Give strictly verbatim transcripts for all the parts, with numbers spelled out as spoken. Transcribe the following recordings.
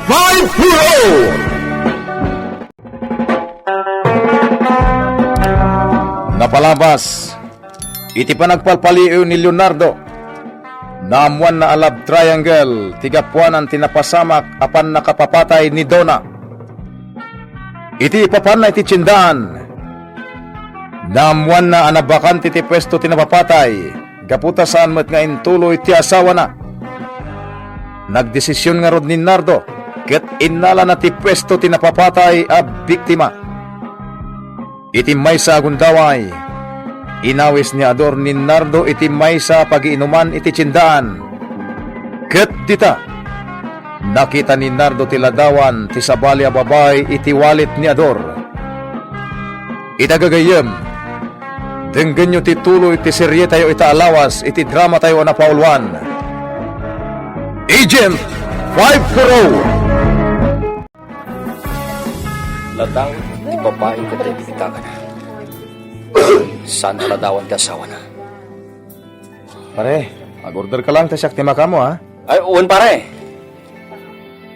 Five four oh. Napalabas iti panagpalpaliiw ni Leonardo, naammoanna a love triangle ti gapuanan ti napasamak a pannakapapatay ni Donna. Iti ipapanna iti tiendaan, naammoanna a nabakante ti puesto ti napapatay gapu ta saan met nga intuloy ti asawana. Nagdesision ngarud ni Nardo ket innalana ti puesto ti napapatay a biktima. Iti maysa a gundaway, inawis ni Ador ni Nardo iti maysa a pagiinuman iti tiendaan. Ket dita, nakita ni Nardo ti ladawan ti sabali a babai iti wallet ni Ador. Ita gagayyem, denggenyo ti tuloy ti serietayo ita a lawas iti dramatayo a napauluan, Agent five four oh. Ladawan ti babai ket dagiti tagana. Saan a ladawan ti asawana? Pare, mag-order ka lang ta siak ti makamo, ha? Ay, wen, pare.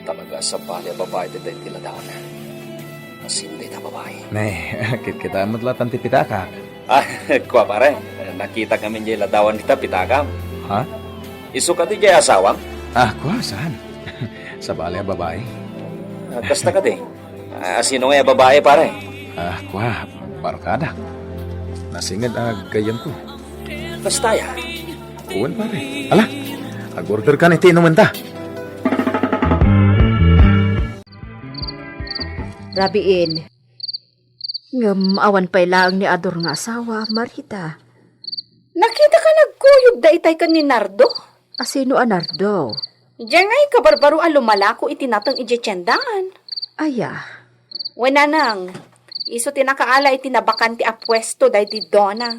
Talaga, sabali a babai ti daydi ladawan. Asino dayta babai? Ne, kitkita met latta ti pitakak. Ah, kua, pare. Nakitak ngamin jay ladawan dita pitakam. Ha? Isu kadi jay asawam? Ah, kua, saan? Sabali a babai. Ah, kasta kadi. Ah, sino nga a babai, pare? Ah, kua, barkada. Nasinged a gayyemko. Kasta ya? Wen, pare. Ala, ag-order kan iti inumenta. Rabiin, ngem awan pay laeng ni Ador nga asawa, Marita. Nakita ka nagkuyog daytay ken ni Nardo? Asino a Nardo? Diay ngay kabarbaro a lumalako iti nateng idiay tiendaan. Aya? Wen, nanang, isu ti nakaala iti nabakante a puesto daydi Donna.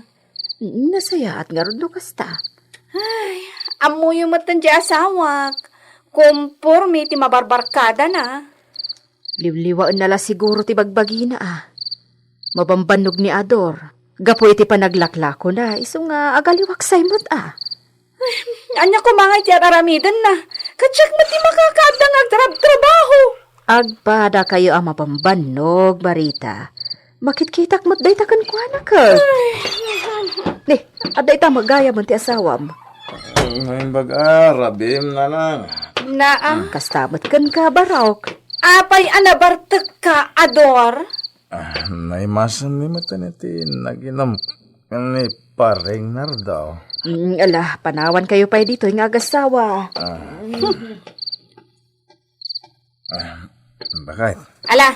Mm, nasayaat ngarud no kasta. Ay, ammoyo metten diay asawak. Komporme iti mabarbarkadana. Liwliwaenna la siguro ti bagbagina, a. Mabambannog ni Ador. Gapu iti panaglaklakona, isu nga agaliwaksay met, a. Ania koma ngay ti ar-aramidenna? Ket siak met ti makakaadda nga agtrabtrabaho. Agpadakayo a mabambannog, Marita. Makitkitak met dayta kenkuana, ket. Ni, adda ita met gayam ti asawam. Naimbag a, Rabim, nanang. Naa. Kasta met kenka, Barok. Apay a nabartekka, Ador? Ah, naimasen ni met iti naginum ni Pareng Nardo. Mm, ala, panawankayo pay ditoy nga agassawa. Ah. Ah, bakit? Ala,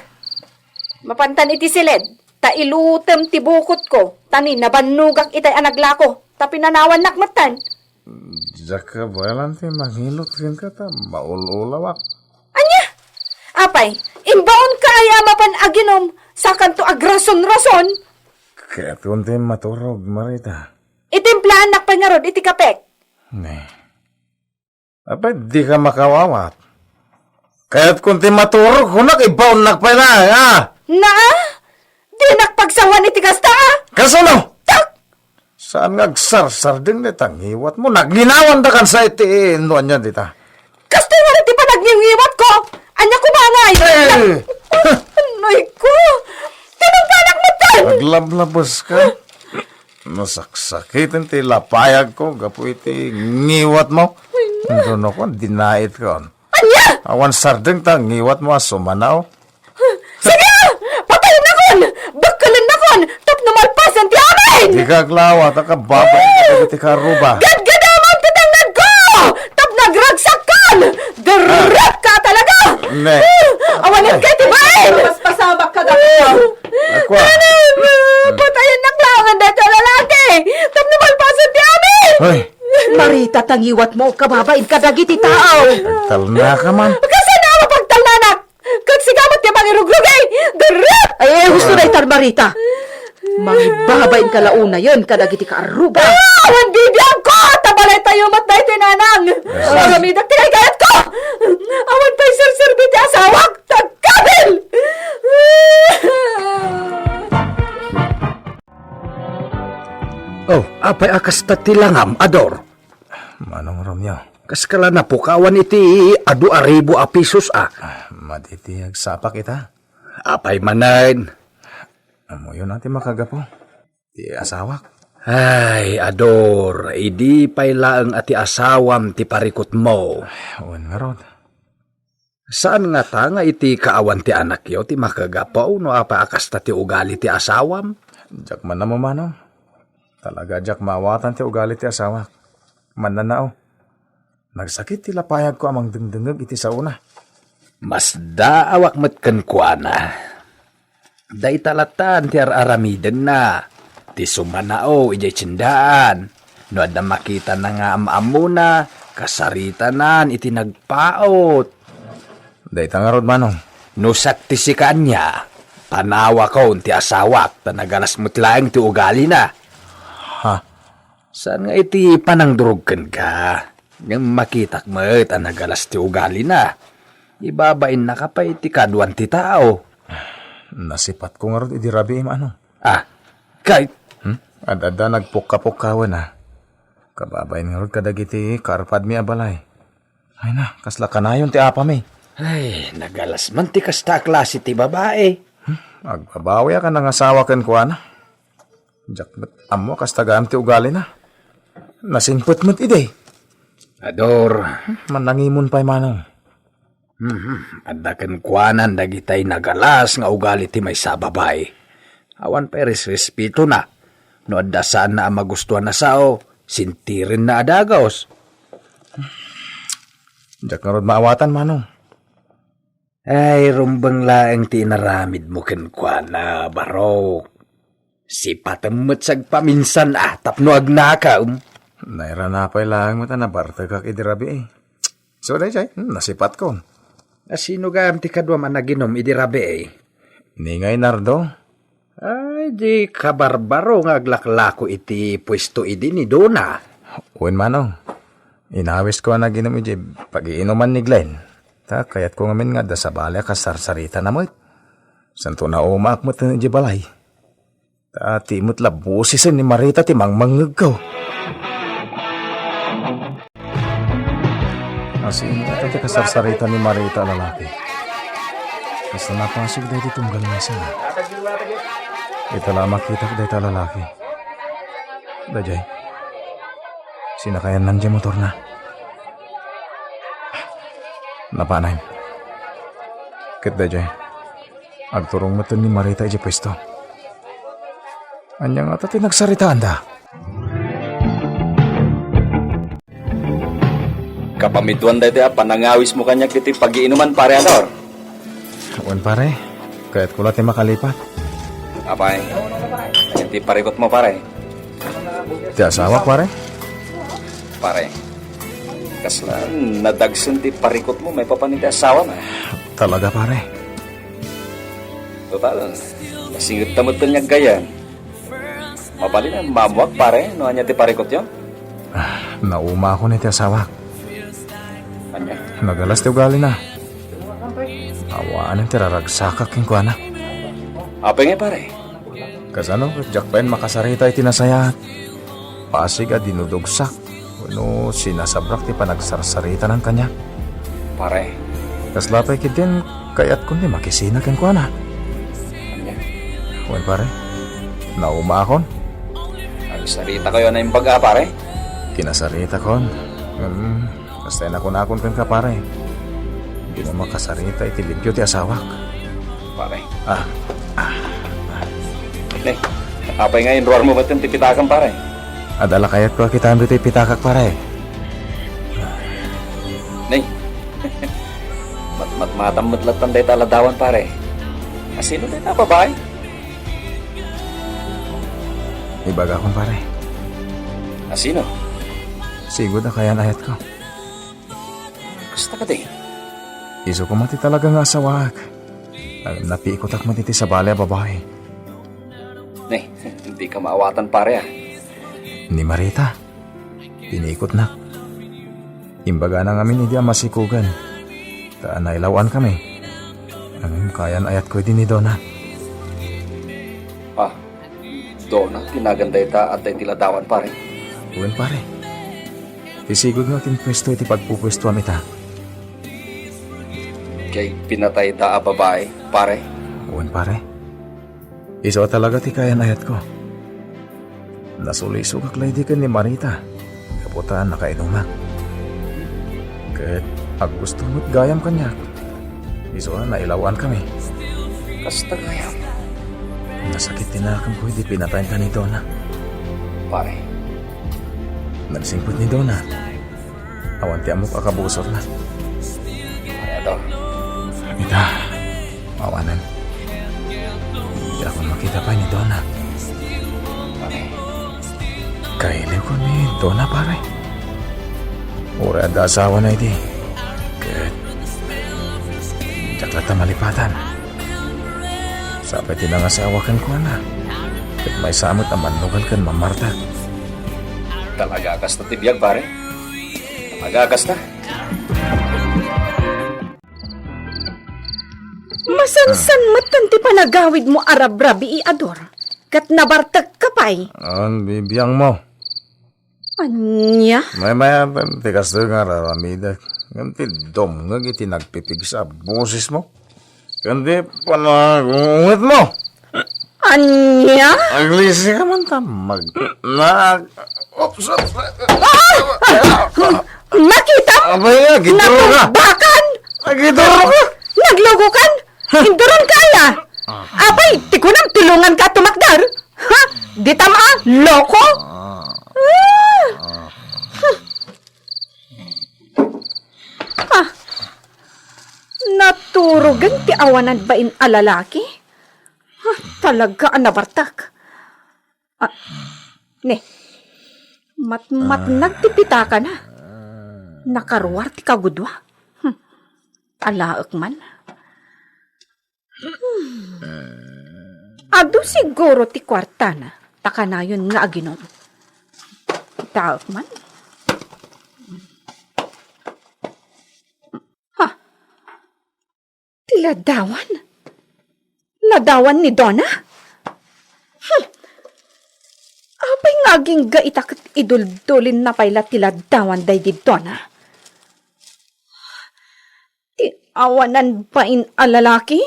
mapantan iti siled, ta ilutem ti bukotko, ta ni nabannogak itay a naglako, ta pinanawannak metten. Diak kabaelan ti mangilot kenka ta maul-ulawak. Ania? Apay, imbaonka aya a mapan aginum, sakanto agrason-rason? Kayatko ti maturog, Marita. Itimplaannak pay ngarud iti kapek. Ne. Apay, dika makaawat. Kayatko ti maturog, kunak, imbaonnak pay la, a? Naa? Dinak pagsawan iti kasta, a? Kasano? Tak! Saan nga agsarsardeng dayta ngiwatmo? Nagnginawanda kansa iti, no ania dita? Kastoy nga ti panagngingiwatko! Ania koma ngay? Eh! Annoyko! Tinungpanak metten! Aglablabeska? Nasaksakiten ti lapayagko gapu iti ngiwatmo. Ay, na. Duno kon, dinaitko. Ania? Awan sardeng ta ngiwatmo a sumanaw. Sige! Patayennakon! Bekkelennakon! Tapno malpasen ti amin! Dika aglawa ta kababain kadagiti kaarruba. Gadgadamam ti tengngedko! Tapno agragsakkon! Derrep ka talaga! Ne. Awan ket ti bain! Paspasamak ka, Dakpo. Akua. Anem! Patayennak laeng daytoy a lalaki! Tapno malpasen ti amin! Hoy! Marita, ta ngiwatmo, kababain kadagiti tao. Agtalna ka man. Kasano a mapagtalnanak? Ket sika met ti mangirugrugay! Derrep! Ay, ay, husto dayta, Marita. Mangibabain ka la unayen kadagiti kaarruba. Ah, awan bibiagko! Ta balaytayo met daytoy, nanang! Yes. Aramidek ti kaykayatko! Awan pay serserbi ti asawak! Tagkabil! Oh, apay a kasta ti langam, Ador? Manong Romeo, Kaskala napukawan iti adu a ribu a pesos a. Ah, madi ti agsapak ita. Apay manen? Ammoyon a ti makagapu. Ti asawak. Ay, Ador, idi pay laeng a ti asawam ti parikutmo. Wen ngarud. Saan ngata nga iti kaawan ti anakyo ti makagapu no apay a kasta ti ugali ti asawam? Diak man ammo, Manong. Talaga diak maawatan ti ugali ti asawak. Mannanao. Nagsakit ti lapayagko a mangdengdengngeg iti saona. Masdaawak met kenkuana. Dayta lattan ti ar-aramidenna, ti sumanao idiay tiendaan. No adda makitana nga am-ammona, kasaritanan iti nagpaut. Dayta ngarud, Manong. No siak ti sika ania, panawakon ti asawak ta nagalas met laeng ti ugalina. Ha? Saan nga iti panangdurog kenka, ngem makitak met a nagalas ti ugalina. Ibabainnaka pay iti kaduan ti tao. Nasipatko ngarud idi rabii, Manong. Ah, kay Hmm? Ad-adda nagpukka-pukkawen a. Kababain ngarud kadagiti karpadmi a balay. Ay na, kasla kanayon ti apami. Ay, nagalas man ti kasta a klase ti babai. Hmm? Agbabawi a ka nangasawa kenkuana. Diak met ammo a kasta gayam ti ugalina. Nasingpet met idi. Ador. Mannangimon pay, Manong. Mhm. Adda kenkuanan dagitay nagalas nga ugali ti maysa a babai. Awan pay resrespetona. No adda saanna a magustuan a sao, sintirenna a dagus. Diak ngarud maawatan, Manong. Ay, rumbeng laeng ti inaramidmo kenkuana, barok. Sipatem met sagpaminsan a tapno agnakem. Nairana pay laeng met a nabartekak idi rabii. So, daydiay, hmm, nasipatkon. A sino gayam ti kaduam a naginum idi rabii? Ni ngay Nardo. Ay, di kabarbaro nga aglaklako iti puesto idi ni Dona. Wen, Manong. Inawisko a naginum iti pagiinuman ni Glenn. Ta kayatko ngamin nga adda sabali a kasarsaritana met. Santo naumaak met iti balay. Ta ti met la bosisen ni Marita ti mangmangngegko. Asino ita ti kasarsarita ni Marita a lalaki? Kasta napasig daydi tunggal mesa. Ita la makitak dayta a lalaki. Daydiay. Sinakayanna diay motorna. Napanen. Ket daydiay. Agturong metten ni Marita idiay puesto. Ania ngata ti nagsaritaanda? Kapamiduan daytoy a panangawismo kaniak iti pagiinuman, Pare Ador. Wen, pare. Kayatko la ti makalipat. Apay, ania ti parikutmo, pare? Ti asawak, pare. Pare, kasla nadagsen ti parikutmo maipapan iti asawam, a? Talaga, pare. Total, nasingetta metten nga aggayyem. Mabalin a maammoak, pare, no ania ti parikutyo? Ah, naumaakon iti asawak. Ania? Nagalas ti ugalina. Awanen ti raragsakak kenkuana. Apay ngay, pare? Kasano ket diak pay makasarita iti nasayaat? Pasig a dinudugsak wenno sinasabrak ti panagsarsaritanan kaniak. Pare. Kasla pay ketdin kayatko ti makisina kenkuana. Ania? Wen, pare. Naumaakon. Agsarita kayo a naimbag a, pare? Kinasaritakon. Hmm, kasta nakunakon kenka, pare. Dimo makasarita iti limpio ti asawak. Pare. Ah. Ah. Ne, apay nga inruarmo metten ti pitakam, pare? Adda la kayatko a kitaem ditoy pitakak, pare. Ne. Matmatmatam met lattan dayta a ladawan, pare. Asino dayta a babai? Ibagakon, pare. Asino? Sigud a kayan-ayatko. Kasta kadi? Isu koma ti talaga nga asawaak. Napikutak met iti sabali a babai. Ne, dika maawatan, pare, a. Ni Marita, pinikutnak. Imbagana ngamin idi a masikogen. Ta nailaw-ankami. Ngem kayan-ayatko idi ni Dona. Ah, Dona, ti nagan dayta adda iti ladawan, pare? Wen, pare. Isigud nga akin puesto iti pagpupuestuam ita. Kay pinatayda a babai, pare? Wen, pare. Isu a talaga ti kayan-ayatko. Nasulisogak laydi ken ni Marita gapu ta nakainumak. Ket aggusto met gayam kaniak. Isu a nailawankami. Kasta gayam. Nasakit ti nakemko idi pinatayda ni Donna. Pare. Nagsingpet ni Donna. Awan ti ammok a kabusor na. Pare, adu. Ita, awanen. Diakon makita pay ni Donna. Pare. Kailiwko ni Donna, pare. Uray adda asawana idi. Ket diak latta malipatan. Sapay ti nangasawa kenkuana. Ket maysa met a mannugal ken mamartek. Talaga kasta ti biag, pare? Talaga kasta? Masansan met ti panagawidmo a rabrabii, Ador, ket nabartekka pay. An bibiangmo? Ania? Maymayat ti kastoy nga raramidek. Ngem ti dumngeg iti nagpipigsa a bosesmo ken ti panagungitmo. Ania? Aglisi ka man ta mag-, na-, oops, oops. Ah! Makitam? Abay, ah, giduro ka. Natumbakan? Ah, giduro ka. Naglugokan? Induron ka aya? Apay, ti kunam, tulonganka a tumakder? Ha? Ditam a, loko? Ah. Ah. Ah. Naturogen ti awanan bain a lalaki? Ah, talaga a nabartak. Ah, ne. Matmatnag ti pitakana. Nakaruar ti kagudua. Hmm. Alaek man. Hmm. Adu siguro ti kuartana, ta kanayon nga aginom. Kitaek man. Ha? Ti ladawan? Ladawan ni Donna? Hmm. Apay nga agingga ita ket iduldulin na pay la ti ladawan daydi Donna? Ti awanan bain a lalaki?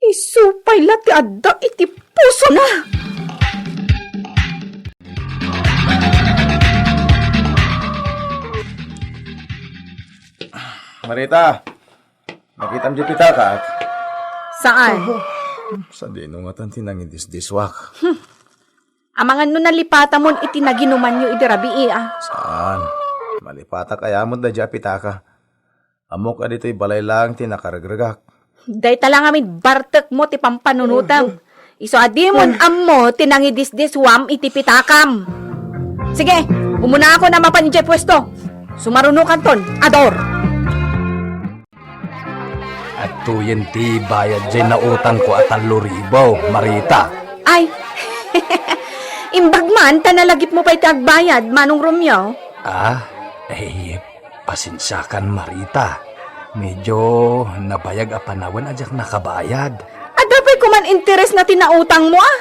Isu pay la ti adda iti pusona. Marita, nakitam di pitakak? Saan? Sadino ngatan ti nangidisdiswak? Hmm. Amangan no nalipatamon iti naginumanyo idi rabii, a? Saan? Malipatak aya met daydiay a pitaka. Ammok a ditoy balay laeng ti nakaregregak. Dayta la ngamin bartekmo ti pampanunotem. Isu a dimon ammo ti nangidisdiswam iti pitakam. Sige, umunaakon a mapan idiay puesto. Sumarunokanton, Ador. Adtoyen ti bayad jay nautangko a tallo ribu, Marita. Ay, imbag man ta nalagipmo pay ti agbayad, Manong Romeo. Ah, eh, pasensiakan, Marita. Medyo nabayag a panawen a diak nakabayad. Adda pay koman interes na ti nautangmo, a?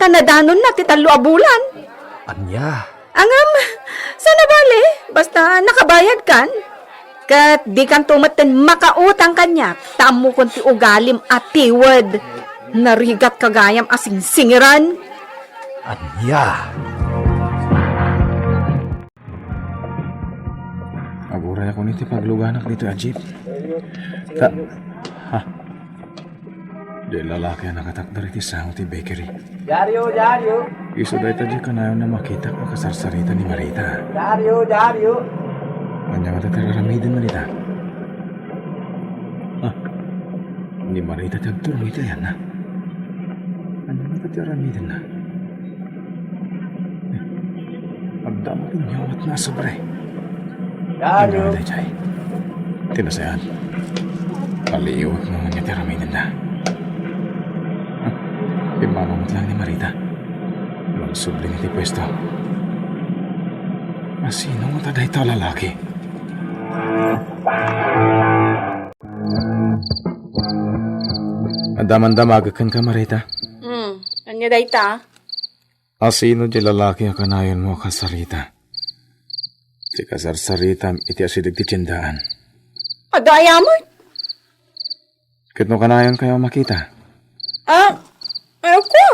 Ta nadanonna ti tallo a bulan. Ania? Angam, saan a bale, basta nakabayadkan. Ket dikanto metten makautang kaniak, ta ammokon ti ugalim a tiwed. Narigatka gayam a singsingiran. Ania? Agurayakon iti pagluganak ditoy a jeep. Ta, ha? Diay lalaki a nakatakder iti sango ti bakery. Dario, Dario. Isu dayta diay kanayon a makitak a kasarsarita ni Marita. Dario, Dario. Ania ngata ti aramiden, Marita? Ah, ni Marita ti agturong iti ayanna. Ania ngata ti aramidenna? Adda met inyawatna a sobre. Dario. Ania daydiay? Ti nasayaat. Paliiwek nga ania ti aramidenda. Pimmanaw met laeng ni Marita. Magsubli iti puesto. Asino ngata dayta a lalaki? Adda man damagek kenka, Marita? Hmm, ania dayta? Asino diay lalaki a kanayonmo a kasarita? Ti kasarsaritam iti asideg ti tiendaan. Adda aya met? Ket no kanayon kayo a makita? Ah, ay, kua.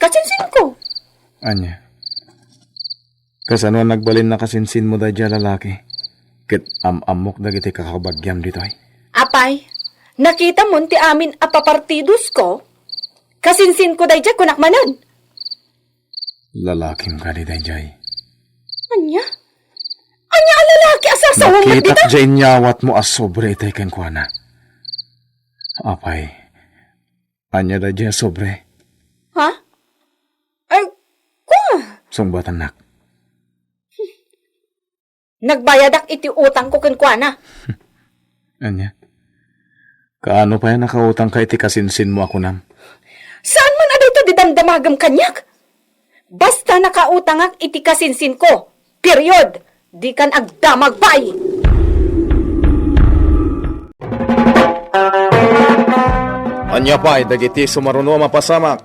Kasinsinko. Ania? Kasano a nagbalin a kasinsinmo daydiay a lalaki? Ket am-ammok dagiti kakabagiam ditoy? Apay, nakitamon ti amin a papartidosko? Kasinsinko daydiay, kunak manen. Lalakim kadi daydiay? Ania? Ania a lalaki a sarsawem met dita? Nakitak diay inyawatmo a sobre itay kenkuana. Apay, ania daydiay a sobre? Ha? Ay, kua. Sungbatannak. Nagbayadak iti utangko kenkuana. Ania? Kaano pay a nakautangka iti kasinsinmo a kunam? Saan man a dayta ti damdamagem kaniak? Basta nakautangak iti kasinsinko. Period. Dikan agdamag pay. Ania pay dagiti sumaruno a mapasamak?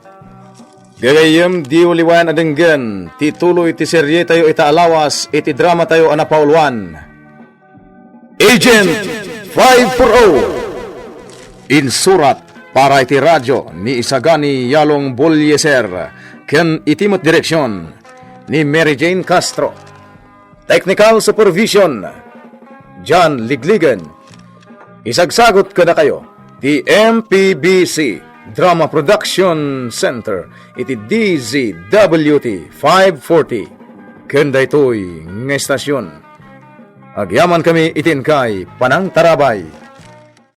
Gagayyem, diyo liwayan a denggen ti tuloy ti serietayo ita a lawas iti dramatayo a napauluan, Agent five four oh. Insurat para iti radyo ni Isagani Yalong Bolieser ken iti met direksion ni Mary Jane Castro. Technical supervision, John Ligligan. Isagsagut kadakayo ti M P B C Drama Production Center iti D Z W T five forty ken daytoy nga estasion. Agyamankami iti inkay panangtarabay.